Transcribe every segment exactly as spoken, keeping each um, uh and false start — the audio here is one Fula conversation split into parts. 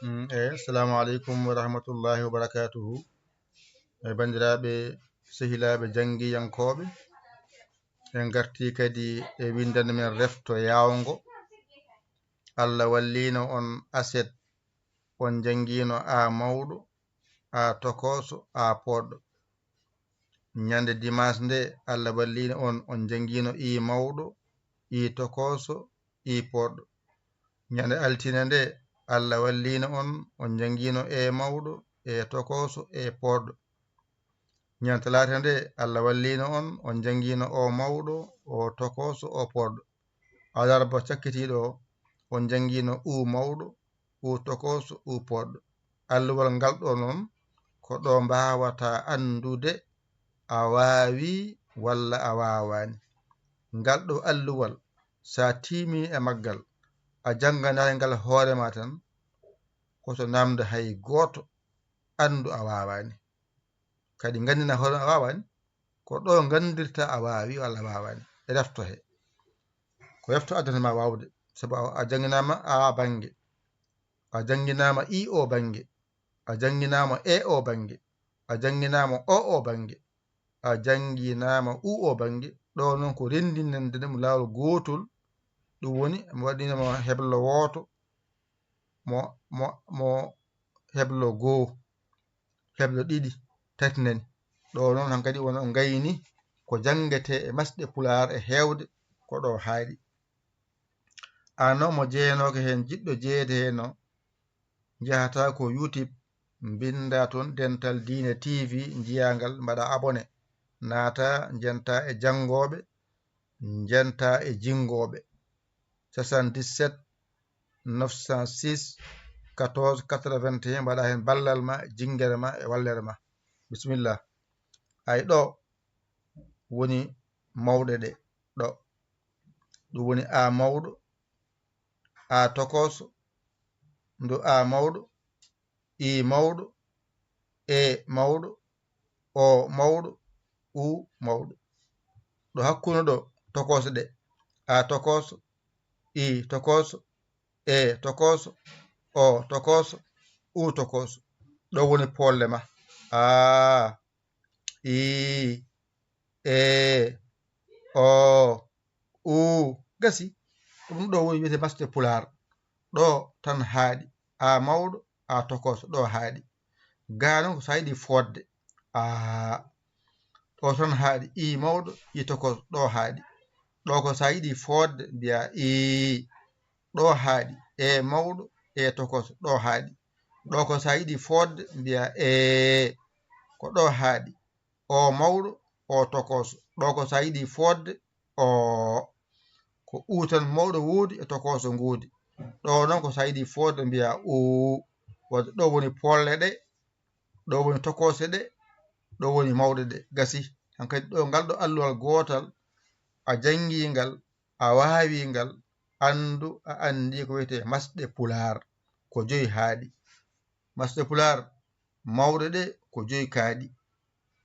Mm, eyi, assalamu aleykum wa rahmatullahi wa barakatuhu. E banndiraaɓe, sehilaaɓe janngiyankooɓe, en ngartii kadi e winndannde men refto yaawngo. Allah walliino on aset, on njanngiino A mawɗo, A tokooso, A pooɗɗo. Ñande dimanche nde, Allah walliino on, on njanngiino I mawɗo, I tokooso, I pooɗɗo. Ñande altine nde, Allah walliino on, on njanngiino E mawɗo, E tokooso, E pooɗɗo. Ñande talaata nde, Allah walliino on, on njanngiino O mawɗo, O tokooso, O pooɗɗo. Alarba cakkitiiɗo o, on njanngiino U mawɗo, U tokooso, U pooɗɗo. Alluwal ngal ɗo noon, ko ɗo mbaawataa anndude a waawi walla a waawaani. Ngal ɗo alluwal, so a tiimi e maggal, a jannganay ngal hoore ma tan, ko to naamnde hay gooto anndu a waawaani. Kadi nganndina hoore ma a waawaani, ko ɗo nganndirta a waawi walla a waawaani. Refto he. Ko refto addanta ma waawde, sabu a, a jannginaama A bannge, a jannginaama I o bannge, a jannginaama E o bannge, a jannginaama O o bannge, a jannginaama U o bannge. Ɗo noon ko renndinande mo laawol gootol, ɗum woni mi waɗino mo heblo wooto, mo, mo, mo heblo goo, heblo ɗiɗi, tati nani. Ɗo noon hankadi wona o ngayni ko janngetee e masɗe Pulaar e heewde ko ɗo haaɗi. Aan noon mo jeenooke heen, jiɗɗo jeyeede heen o, njahata ko YouTube, mbinnda toon Dental Diine T V, njiyaa ngal, mbaɗa abonné, naata, njenta e janngooɓe, njenta e jinngooɓe. Soixante-dix-sept neuf cent six quatorze quatre-vingt-un, mbaɗa heen ballal ma, jinngere ma e wallere ma. Bisimilla. Ay ɗo woni mawɗe ɗe, ɗo. Ɗum woni A mawɗo, A tokooso, ndu A mawɗo, I mawɗo, E mawɗo, O mawɗo, U mawɗo. Ɗo hakkunde ɗo, tokooso ɗe, A tokooso, I tokooso, E tokooso, O tokooso, U tokooso. Ɗo woni poolle ma. A, I, E, O, U. Gasi. Ɗum ɗo woni wiyetee masɗe Pulaar. Ɗo tan haaɗi. A mawɗo, A tokooso, ɗo haaɗi. Gaa noon ko so a yiɗi fooɗde. A, ɗo tan haaɗi. I mawɗo, I tokooso, ɗo haaɗi. Ɗo ko so a yiɗi fooɗde, mbiyaa I. Ɗo haaɗi. E mawɗo, E tokooso, ɗo haaɗi. Ɗo ko so a yiɗi fooɗde, mbiyaa E. Ko ɗo haaɗi. O mawɗo, O tokooso. Ɗo ko so a yiɗi fooɗde, O. Ko U tan mawɗo woodi e tokooso ngoodi. Ɗo noon ko so a yiɗi fooɗde, mbiyaa U. Wadde ɗo woni poolle ɗe, ɗo woni tokoose ɗe, ɗo woni mawɗe ɗe. Gasi. Hankadi ɗo, ngal ɗo alluwal gootal, a janngii ngal, a waawii ngal, anndu, a anndii ko wiyetee masɗe Pulaar. Ko joyi haaɗi. Masɗe Pulaar mawɗe ɗe ko joyi kaaɗi.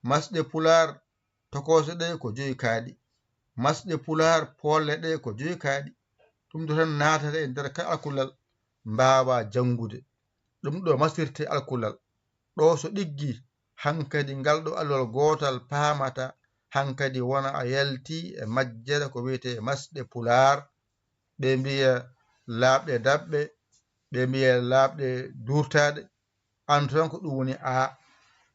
Masɗe Pulaar tokoose ɗe ko joyi kaaɗi. Masɗe Pulaar poolle ɗe ko joyi kaaɗi. Ɗum ɗo tan naatata e nder kala alkulal, mbaawaa janngude. Ɗum ɗo masirte alkulal. Ɗo so ɗiggi, hankadi ngal ɗo alluwal gootal paamata, hankadi wona a yalti e majjere ko wiyetee masɗe Pulaar. Ɓe mbiya laaɓɗe daɓɓe, ɓe mbiya laaɓɗe duurtaaɗe. Aan tan ko ɗum woni A.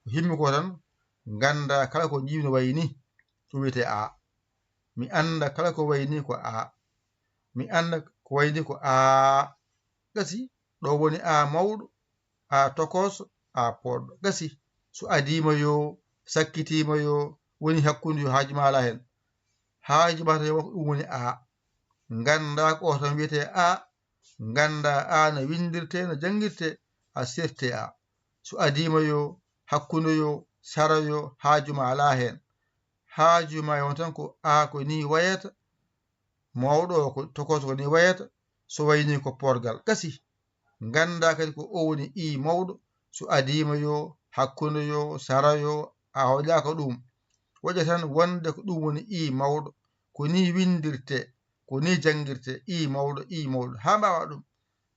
Ko himmi ko tan, ngannda kala ko njiimi no wayi ni, ɗum wiyetee A. Mi annda kala ko wayi ni ko A. Mi annda ko wayi ni ko A. Gasi, ɗo woni A mawɗo, A tokooso, A pooɗɗo. Gasi, so adiima yo, sakkitiima yo, woni hakkunde yo, haaju ma alaa heen. Haaju ma tan yo ko ɗum woni A. Ngannda ko o tan wiyetee A. Ngannda A no winndirtee, no janngirtee, a sirte A. So adiima yo, hakkunde yo, sara yo, haaju ma alaa heen. Haaju ma yo tan ko A ko nii wayata, mawɗo o ko tokooso ko nii wayata, so wayi ni ko poorgal. Gasi. Ngannda kadi ko o woni I mawɗo, so adiima yo, hakkunde yo, sara yo, a hoolaaka ɗum. Waɗa tan wonde ko ɗum woni I mawɗo, ko nii winndirtee, ko nii janngirtee, I mawɗo, I mawɗo, haa mbaawa ɗum.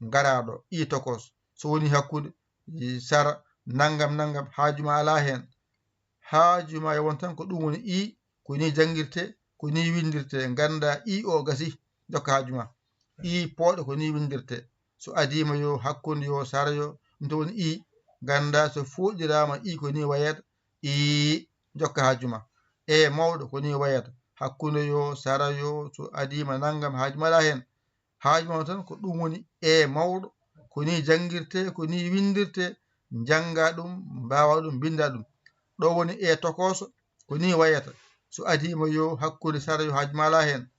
Ngaraa ɗo, I tokooso. So woni hakkunde, sara, nangam, nangam, haaju ma alaa heen. Haaju ma yo won tan ko ɗum woni i, ko ni janngirtee, ko ni winndirtee. Nganndaa i o gasi, jokka haaju ma. I pooɗo ko ni winndirtee. So adiima yo, hakkunde yo, sara yo, ɗum to woni i. Nganndaa so fooɗiraama i ko ni wayata, i, jokka haaju ma. E mawɗo ko ni wayata, hakkunde yo, sara yo, so adiima nangam, haaju ma alaa heen. Haaju ma tan ko ɗum woni e mawɗo, ko ni janngirtee, ko ni winndirtee, njannga ɗum, mbaawa ɗum, mbinnda ɗum. Ɗo woni e tokooso, ko ni wayata. So adiima yo, hakkunde, sara yo, haaju ma alaa heen.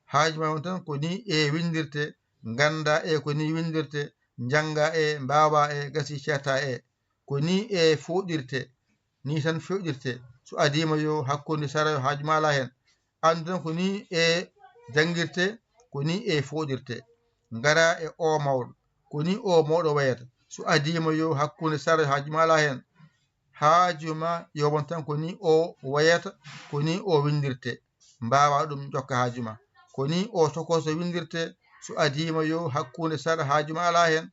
Haaju ma on tan ko ni e winndirtee, ngannda e ko ni winndirtee, njannga e, mbaawa e, gasi, ceerta e. Ko ni e fooɗirtee, ni tan fewɗirtee. So adiima yo, hakkunde, sara yo, haaju ma alaa heen. Anndu tan ko ni e janngirtee, ko ni e fooɗirtee. Ngara e o mawɗo, ko ni o mawɗo wayata. So adiima yo, hakkunde, sara yo, haaju ma alaa heen. Haaju ma yo won tan ko ni o wayata, ko ni o winndirtee. Mbaawa ɗum, jokka haaju ma. Ko ni o tokooso winndirtee. So adiima yo, hakkunde, sara, haaju ma alaa heen.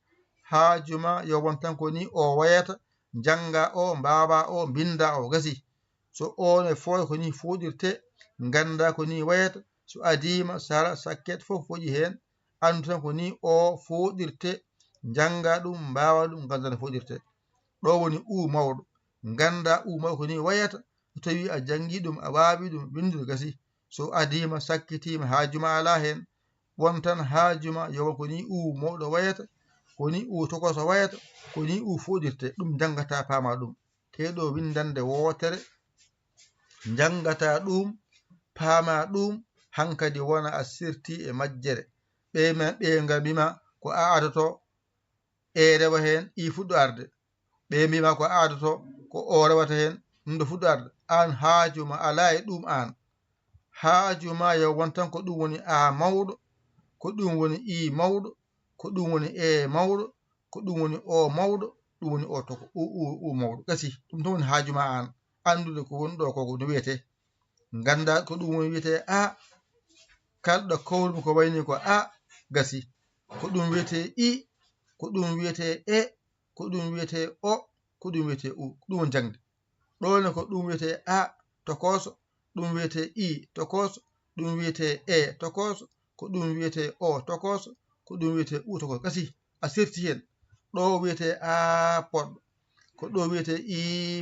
Haaju ma yo won tan ko ni o wayata, njannga o, mbaawa o, mbinnda o, gasi. So o ne fooya ko ni fooɗirtee, ngannda ko ni wayata. So adiima, sara, sakket, fof fooƴi heen. Anndu tan ko ni o fooɗirtee, njannga ɗum, mbaawa ɗum, ngannda no fooɗirtee. Ɗo woni u mawɗo. Ngannda u mawɗo ko ni wayata. So tawii a janngii ɗum, a waawi ɗum winndude, gasi. So adiima, sakkitiima, haaju ma alaa heen. Won tan haaju ma yo won ko ni u mawɗo wayata, ko ni u tokooso wayata, ko ni u fooɗirtee. Ɗum njanngata, paama ɗum. Keɗo winndannde wootere, njanngata ɗum, paama ɗum, hankadi wona a sirti e majjere. Ɓe ma, ɓe nga mbima ko a adoto, e rewa heen, i fuɗɗo arde. Ɓe mbima ko a adoto, ko o rewata heen, ɗum ɗo fuɗɗo arde. Aan haaju ma alaa e ɗum aan. Haaju ma yo won tan ko ɗum woni a mawɗo, ko ɗum woni i mawɗo, ko ɗum woni e mawɗo, ko ɗum woni o mawɗo, ɗum woni o toko, u, u, u mawɗo. Gasi, ɗum tan woni haaju ma aan, anndude ko woni ɗo ko no wiyetee. Ngannda ko ɗum woni wiyetee a, kalɗo kowrumi ko wayni ko a, gasi. Ko ɗum wiyetee i, ko ɗum wiyetee e, ko ɗum wiyetee o, ko ɗum wiyetee u, ko ɗum woni jaŋde. Ɗo ne ko ɗum wiyetee a, tokooso, ɗum wiyetee i, tokooso, ɗum wiyetee e, tokooso, ko ɗum wiyetee o, tokooso, ko ɗum wiyetee u, tokooso. Gasi, a serti heen. Ɗo wiyetee a poɗɗo, ko ɗo wiyetee i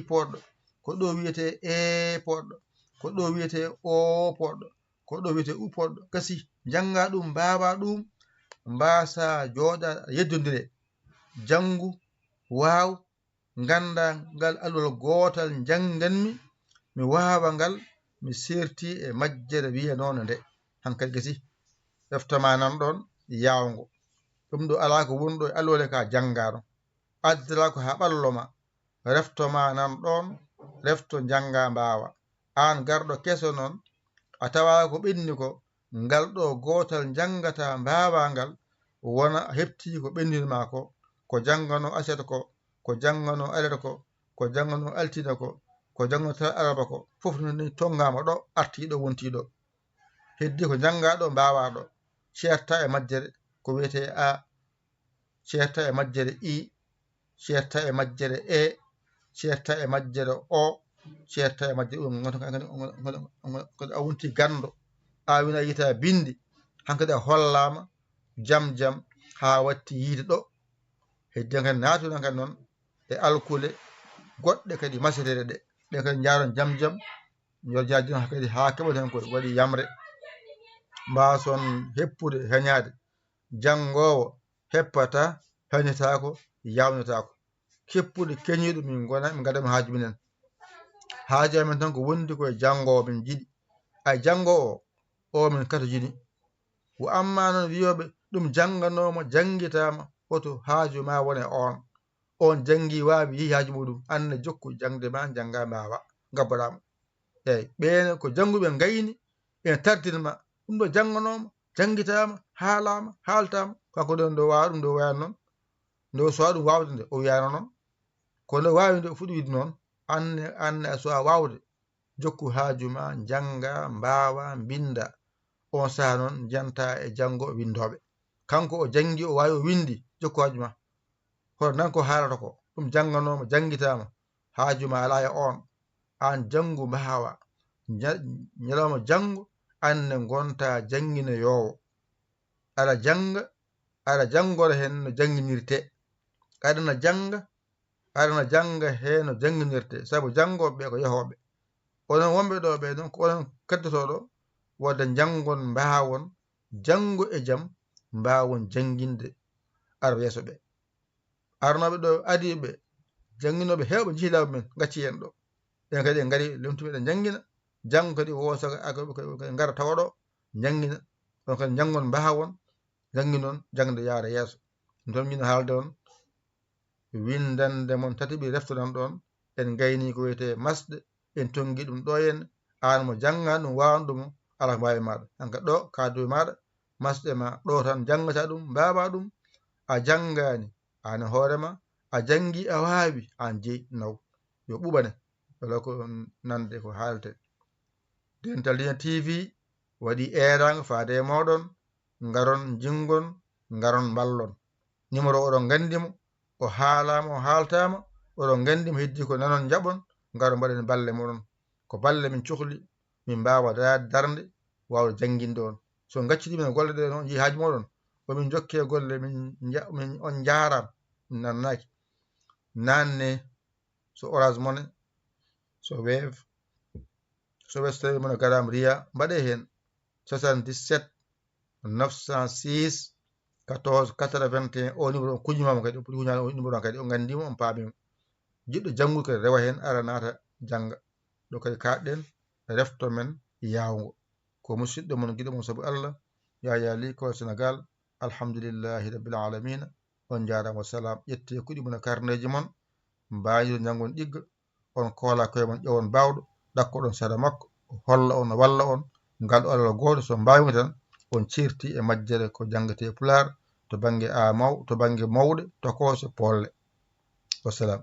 poɗɗo, ko ɗo wiyetee e poɗɗo, ko ɗo wiyetee o poɗɗo, ko ɗo wiyetee u poɗɗo. Gasi, njannga ɗum, mbaawa ɗum, mbaasa jooɗa, yeddondire. Janngu, waaw, ngannda ngal alluwal gootal njannganmi, mi waawa ngal, mi seerti e majjere wiyanoonde nde. Hankadi gasi, refto ma nan ɗoon yaawngo. Ɗum ɗo alaa ko woni ɗo e alluwal ka janngaano. Addatala ko haa ɓallo ma. Refto ma nan ɗoon, refto njannga mbaawa. Aan garɗo keso noon, a tawaa ko ɓenni ko, ngal ɗo gootal njanngata mbaawaa ngal, wona a heɓtii ko ɓennir ma ko, ko jannganoo aset ko, ko jannganoo alet ko, ko jannganoo altine ko, ko jannganoo tal alarba ko, fof ni tonngaama ɗo, artii ɗo, wontii ɗo. Heddii ko njanngaa ɗo, mbaawaa ɗo. Ceerta e majjere, ko wiyetee a, ceerta e majjere i, ceerta e majjere e, ceerta e majjere o, ceerta e majjere u. Ko a wonti ganndo, a wina yita binndi, hankadi a hollaama jam jam haa watti yiide ɗo. Heddi hankadi naatuɗen kadi noon e alkule goɗɗe kadi maseteeɗe ɗe. Ɗe kadi njaaron jam jam, yo jaajin hankadi haa keɓoten ko waɗi yamre. Mbaason heppude, heñaade. Janngoowo heppata, heñataako, yaawnataako. Keppuɗo keñiiɗo min ngona, min ngadda mo haaju minen. Haaju amen tan ko wondi ko e janngoowo min njiɗi. Ay janngoowo o min katojini. Wa amma noon wiyooɓe ɗum jannganooma, janngitaama, hoto haaju ma wone oon. Oon janngi, waawi, yehi haaju muɗum. Aan ne jokku jaŋde ma, njannga, mbaawa, ngabboɗaa mo. Eey, ɓeen ko jannguɓe ngayni, ɓeen tardini ma. Ɗum ɗo jannganooma, janngitaama, haalaama, haaltaama. Kanko ɗoon ɗo waawa ɗum ɗo wayat noon. Nde o suwaa ɗum waawde nde, o wiyaano noon. Ko nde waawi nde o fuɗi wiide noon. Aan ne, aan ne a suwaa waawde. Jokku haaju ma, njannga, mbaawa, mbinnda. Oon sahaa noon, njanta e janngo winndooɓe. Kanko o janngi, o waawi, o winndi, jokku haaju ma. Hoto nan ko haalata ko, ɗum jannganooma, janngitaama, haaju ma alaa e oon. Aan janngu mbaawa. Ña-, ñalawma janngo, aan ne ngonta janngineyoowo. Aɗa jannga, aɗa janngora heen no jannginirtee. Aɗana jannga, aɗana jannga heen no jannginirtee. Sabu janngooɓe ɓe ko yahooɓe. Onon wonɓe ɗo ɓee noon, ko onon keddotoo ɗo, wadde njanngon, mbaawon, janngo e jam, mbaawon jannginde arɓe yeeso ɓe. Arnooɓe ɗo adiiɓe, jannginooɓe heewɓe njii laabi men, ngacci en ɗo. Ɓen kadi en ngari, lemtumi eɗen njanngina, janngo kadi woosa, kadi ngara tawa ɗo, njanngina. Ɗon kadi njanngon, mbaawon, njannginon, jaŋde yaara yeeso. Ɗum tan min haalde on, winndannde mon tataɓi reftoɗon ɗon, en ngayni ko wiyetee masɗe, en tonngi ɗum ɗo henne, aan mo jannga ɗum, waawan ɗum, alaa ko mbaawi maaɗa. Hanka ɗo, kaadu e maaɗa, masɗe ma, ɗo tan janngata ɗum, mbaawaa ɗum, a janngaani, aan e hoore ma, a janngi, a waawi, aan jeyi, naw. Yo ɓuɓane, wala ko nande ko haalte. Dental Dina T V waɗi eeraango faade e mooɗon, ngaron, njinngon, ngaron, mballon. Numéro oɗon nganndi mo, o haalaama, o haaltaama, oɗon nganndi mo, heddii ko nanon, njaɓon, ngaron, mbaɗen balle moɗon. Ko balle min cohli, min mbaawa da-, darnde, waawde jannginde on. So ngaccidi min golle ɗe noon, njii haaju mooɗon, o min njokke golle, min nja-, min, on njaaraama, min nannaaki. Naanne, so Orange Money, so Wave, so Western MoneyGram, Ria, mbaɗee heen soixante-dix-sept neuf cent six quatorze quatre-vingt-un. O numéro on kuñimaama kadi, o puɗi huñaade o numéro on kadi, o nganndii mo, on paamii mo. Jiɗɗo janngude kadi rewa heen, ara naata jannga. Ɗo kadi kaaɗɗen refto men yaawngo. Ko musidɗo mon, giɗo mon sabu Allah, Yaya Ly, ko Sénégal. Alhamdulillahi Rabbil Alamina. On njaaraama, wa salaam. Ƴettee kuɗi mon e karneeji mon, mbaajiro njanngon ɗigga. On koola koye mon, ƴewon baawɗo, ɗakkoɗon sara makko, o holla on, o walla on, ngal ɗo Allah gooto, so mbaawii tan, on ceerti e majjere ko janngetee Pulaar, to bannge A maw-, to bannge mawɗe, tokoose, poolle. Wa salaam.